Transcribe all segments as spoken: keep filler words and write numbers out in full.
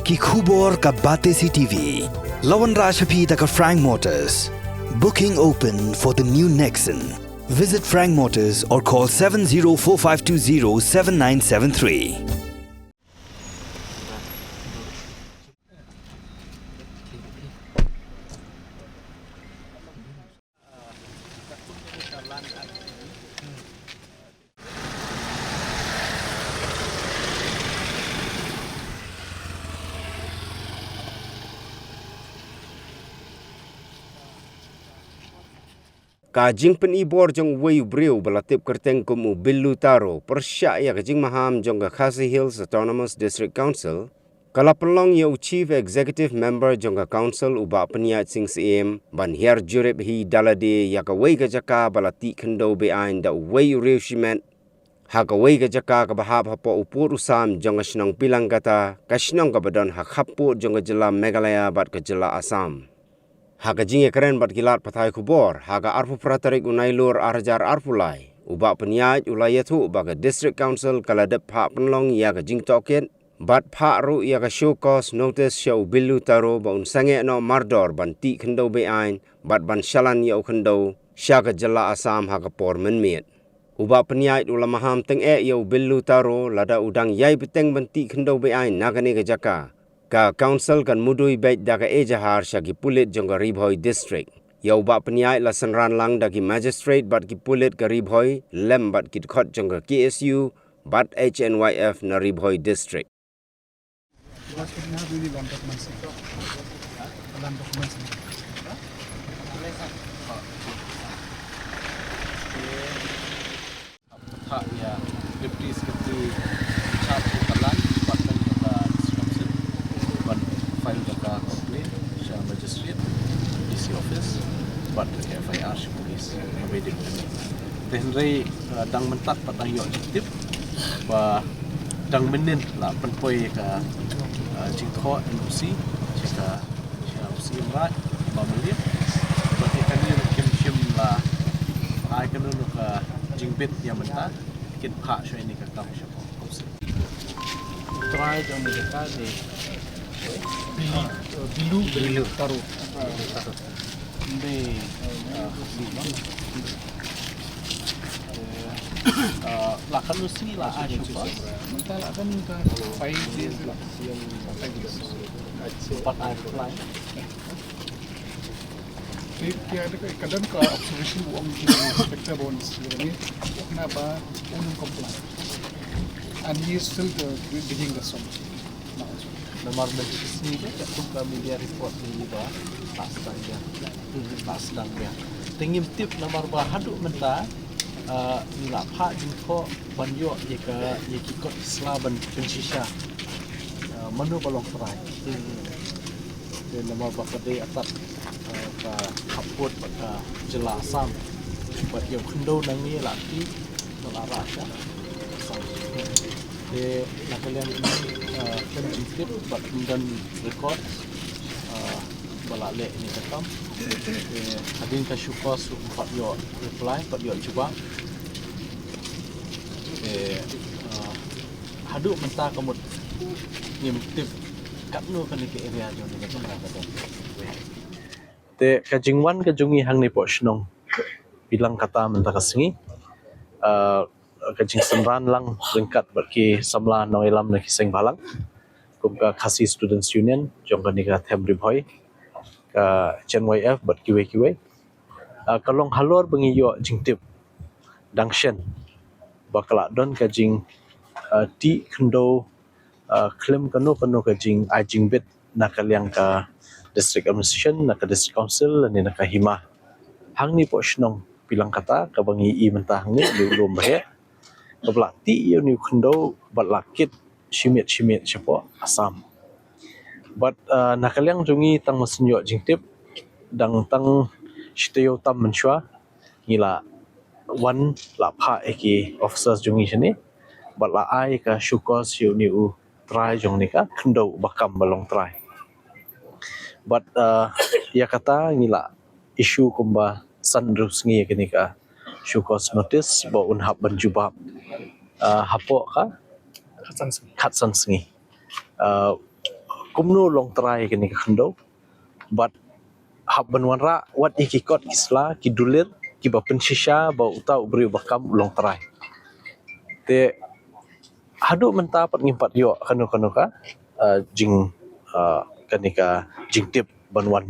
Ki khubor ka Batesi T V. La wanrah sha phi da ka Frank Motors. Booking open for the new Nexon. Visit Frank Motors or call seven zero four five two zero seven nine seven three. Ka jingpyni bor jong uwei u briew ba la tip kyrteng kum u Billu Taro pyrshah ïa ka jingmaham jong ka Khasi Hills Autonomous District Council ka la pynlong ïa u Chief Executive Member jong ka Council, u Bah Pynïaid Sing Syiem, ban hiar jurip hi da lade ïa kawei ka jaka ba la tih khyndew beaiñ da uwei u riew shimet ha kawei ka jaka kaba hap hapoh u pud u sam jong ka shnong Pilangkata, ka shnong kaba don ha khappud jong ka jylla Meghalaya bad ka jylla Assam. Ha ka jingïakren bad ki lad pathai khubor ha ka arphew phra tarik u Nailur ar hajar arphew lai, u Bah Pynïaid u la ïathuh ba ka District Council ka la dep phah pynlong ïa ka jingtohkit bad phah ruh ïa ka show cause notice sha u Billu Taro ba un sangeh noh mardor ban tih khyndew beaiñ bad ban shalan ïa u khyndew sha ka jylla Assam ha ka por mynmiet. U Bah Pynïaid u la maham tyngeh ïa u Billu Taro lada u dang ïai bteng ban tih khyndew beaiñ na kane ka jaka, ka Council kan mudui beit da ka ejahar sha ki pulit jong ka Ri Bhoi District. Ïa u Bah Pynïaid la synran lang da ki magistrate bad ki pulit ka Ri Bhoi lem bad ki dkhot jong ka K S U bad H N Y F na Ri Bhoi District. Phah ïa Deputy Secretary in charge of the Land Department of the District Council ban file da ka complaint sha magistrate, D C office bad ka F I R sha police. Ka ba dei. Te hynrei, eh, dang mynta pat dang ïoh jingtip ba dang mynnin la pynpoi ka, eh, jingthoh N O C sha ka, sha u Syiem Raij Bah Mylliam. Bad ïa kane ruh kim shym la ai kano kano ka jingbit ïa mynta. Kin phah shuwa ïa kane ka kam sha pdeng. Trai jong ka jaka dei Billu, Billu Taro. Dei, eh, Khasi bang. Eh, eh, la katno sngi la ai shuwa? Mynta la kan ka five days la. Five days. Pat ai reply. Ki, ki ada ka, ka don ka observation u ong ki inspector ba wan sini ni, naba un comply. And he is still, uh, digging the soil. Namar mynta ka sngi te ka kum ka media report ni ba la sdang ïa. La sdang ïa. Te ngim tip namar ba haduh mynta, uh, ngi la phah jingthoh ban ïoh ïa ka, ïa ki kot ki sla ban pynshisha. Uh, mano ba long trai. Te namar ba ka dei atat, eh, ka khappud bad ka jylla Assam. Bad ïa u khyndew na ngi la tih, ba la rah sha Assam. Te na ka liang, eh, khlem jingtip bad ym don record, eh, ba la leh ïa kane ka kam. Te hadien ka show cause ruh ym pat ïoh reply, ym pat ïoh jubab. Te, eh, haduh mynta ka mut ngim tip katno kane ka area jong kane ka jaka ka don. Te ka jingwan ka jong ngi hangne hapoh shnong Pilangkata mynta ka sngi, ah, ka jingsynran lang ryngkat bad ki samla nongïalam na ki seng bhalang kum ka Khasi Students Union jong kane ka them Ri Bhoi, ka H N Y F bad kiwei kiwei. Ah, ka long halor ba ngi ïoh jingtip dang shen ba ka la don ka jing, ah, tih khyndew, ah, khlem kano kano ka jing, ah, jingbit na ka liang ka District Administration, na ka District Council lane na ka hima. Hangne hapoh shnong Pilangkata kaba ngi i mynta hangne, ïa u lum ba heh, kaba la tih ïa une u khyndew bad la kit shi miet shi miet shapoh Assam. Bad, ah, na ka liang jong ngi tang ba shu ïoh jingtip, dang tang shi taïew tam mynshuwa ngi la wan la phah ïa ki officers jong ngi shane bad la ai ka show cause sha une u trai jong kane ka khyndew ba kam ba long trai. Bad, ah, ïa kata ngi la issue kumba san hynriew sngi ïa kane ka show cause notice ba un hap ban jubab, ah, hapoh ka khatsan sngi. Khatsan sngi. Ah, kumno long trai kane ka khyndew, bad hap ban wanrah wat ïa ki kot ki sla, ki dulir kiba pynshisha ba uta u briew ba kam u long trai. Te haduh mynta pat ngim pat ïoh kano kano ka, uh, jing uh, kane ka jingtip ban wan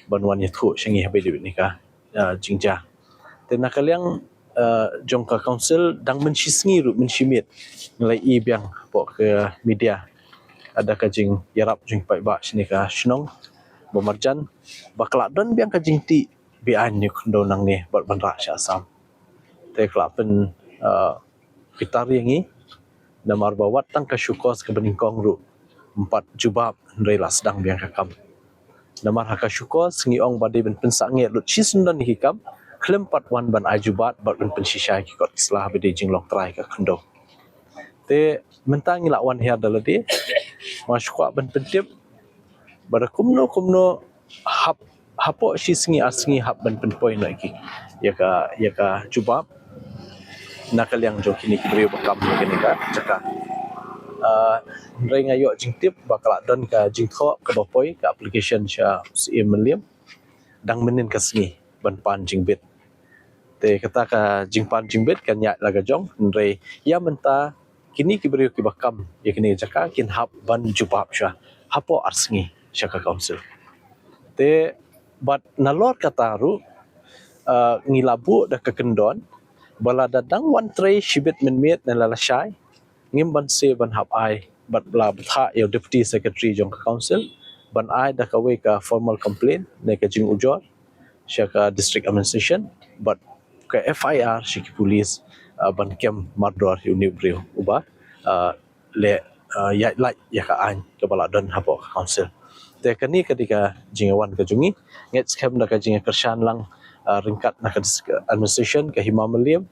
ban wan ïathuh sha ngi haba ïadei bad kane ka uh, jingjia. Te na ka liang uh, jong ka council dang mynshisngi ruh mynshisngi ngi la ïohi biang hapoh ka media, uh, da ka jingïarap jong ki paidbah sha kane ka shnong ba marjan ba ka la don biang ka jingtih beaiñ ïa u khyndew nangne bad ban rah sha Assam. Te ka la pyn uh, bitar ïa ngi namar ba wat tang ka shukor kaba nyngkong ruh ym pat jubab, hynrei la sdang biang ka kam. Namar ha ka shukor ngi ong ba dei ban pynsangeh lut shisyndon ïa ki kam khlem pat wan ban ai jubab bad ban pynshisha ïa ki kot ki sla ba dei jinglong trai ka khyndew. Te mynta ngi la wan hiar da lade, nga shu kwah ban pyntip ba da kumno kumno hap hapoh shi sngi ar sngi hap ban pynpoi noh ïa ki ïa ka ïa ka jubab na ka liang jong kine ki briew ba kam ïa kane ka jaka. Uh, hynrei nga ïoh jingtip ba ka la don ka jingthoh kaba poi, ka application sha u Syiem Mylliem dang mynnin ka sngi ban pan jingbit. Te kata ka jingpan jingbit kan ïaid la ka jong, hynrei ïa mynta kine ki briew kiba kam ïa kane ka jaka kin hap ban jubab shuwa hapoh ar sngi sha ka council. Te bad nalor kata ruh, uh, ngi la buh da ka kyndon ba lada dang wan trei shibit mynmiet ne la lashai, ngim banse ban hap ai bad la bthah ïa u deputy secretary jong ka council ban ai da kawei ka formal complaint ne ka jingujor sha ka district administration bad ka F I R sha ki police, uh, ban kem mardor ïa une u briew uba uh, leh uh, ïaid lait ïa ka aiñ kaba la don hapoh ka council. Te kane ka dei ka jingwan ka jong ngi, ngeit skhem da ka jingkyrshan lang uh, ryngkat na ka district administration, ka Hima Mylliem,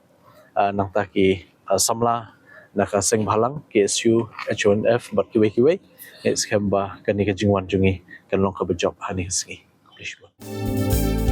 uh, nangta ki uh, samla na ka seng bhalang, K S U, H O N F bad kiwei kiwei. Ngeit skhem ba kane ka jingwan jong ngi kan long kaba jop ha kane ka sngi. Khublei shibun.